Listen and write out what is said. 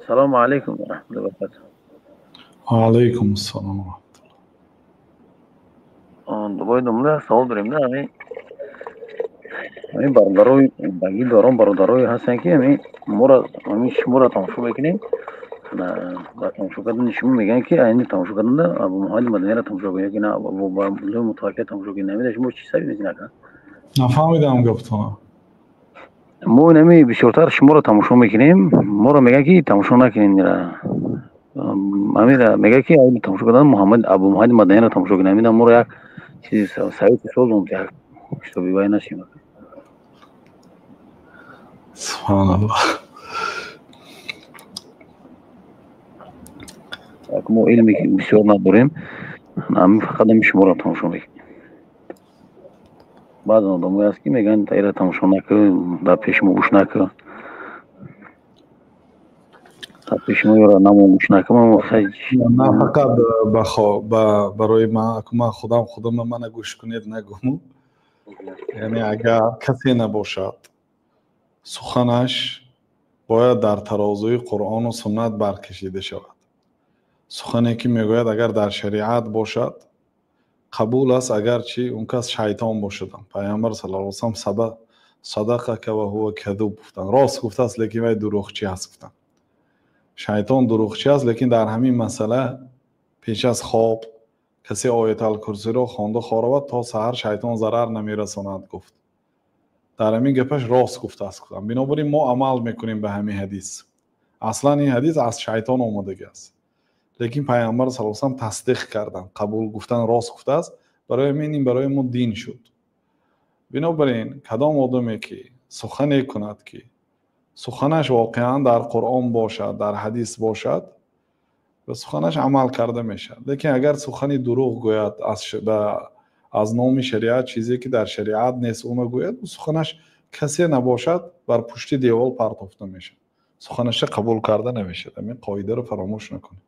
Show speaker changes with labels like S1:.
S1: Салому алайкум ва раҳматуллоҳи ва баракатуҳ.
S2: Ва алайкум ассалом ва
S1: раҳматуллоҳ. Дубой домла савол дорем, да, ҳамин ҳамин бародарои баги дорон, бародарое ҳастанд, ки ҳамин моро, ҳамин шуморо тамошо мекунем. Дар тамошо кардани шумо мегӯянд, ки айни тамошо карданда Абу Муҳаммади Маданиро тамошо кунед ёки на Абу Мутаваккил тамошо кунед. Намеда шумо чӣ сабаб мезинад?
S2: Нафаҳмидам гаптона.
S1: Мо инами бисёртар шуморо тамошо мекунем, моро мегӯянд, ки тамошо накунед ира. Ҳамира мегӯяд, ки айни тамошо кардан Муҳаммад Абу Муҳаммади Маданиро тамошо кунед. Ҳамина моро як чизи совети созум, як китоби вай нашим.
S2: Субҳаналлоҳ.
S1: Мо илми бисёр надорем, фақат ҳами шуморо тамошо мекунем. Баъзе одамое ҳаст, ки мегӯянд, ира тамошо накун, дар пеши мо гӯш накун, дар пеши мо ёра намон, гӯш накун.
S2: На фақат барои ман, ман худам худама мана гӯш кунед нагӯм. Яъне агар касе набошад, суханаш бояд дар тарозуи Қуръону суннат баркашида шавад. Сухане ки мегӯяд, агар дар шариат бошад, қабул аст, агарчи он кас шайтон бошадам. Пайғамбар саллаллоҳу алайҳи васаллам садақака ва ҳува кадуб гуфтанд, рост гуфтааст, лекин вай дурӯғчӣ аст гуфтанд. Шайтон дурӯғчӣ аст, лекин дар ҳамин масъала пеш аз хоб касе Ояталкурсиро хонда хоравад, то саҳар шайтон зарар намерасонад гуфт. Дар ҳамин гапаш рост гуфтааст гуфтанд. Бинобар ин мо амал мекунем ба ҳамин ҳадис. Аслан ин ҳадис аз шайтон омадагӣ аст, лекин Пайғамбар саллаллоҳу алайҳи васаллам тасдиқ карданд, қабул гуфтан, рост гуфтааст. Барои ҳамин ин барои мо дин шуд. Бинобар ин кадом одаме ки сухане кунад, ки суханаш воқеан дар Қуръон бошад, дар ҳадис бошад, ба суханаш амал карда мешавад. Лекин агар сухани дурӯғ гӯяд, аз номи шариат чизе ки дар шариат нест, уна гӯяд, суханаш касе набошад, бар пушти девол партофта мешавад, суханаша қабул карда намешавад. Ҳамин қоидаро фаромӯш накунед.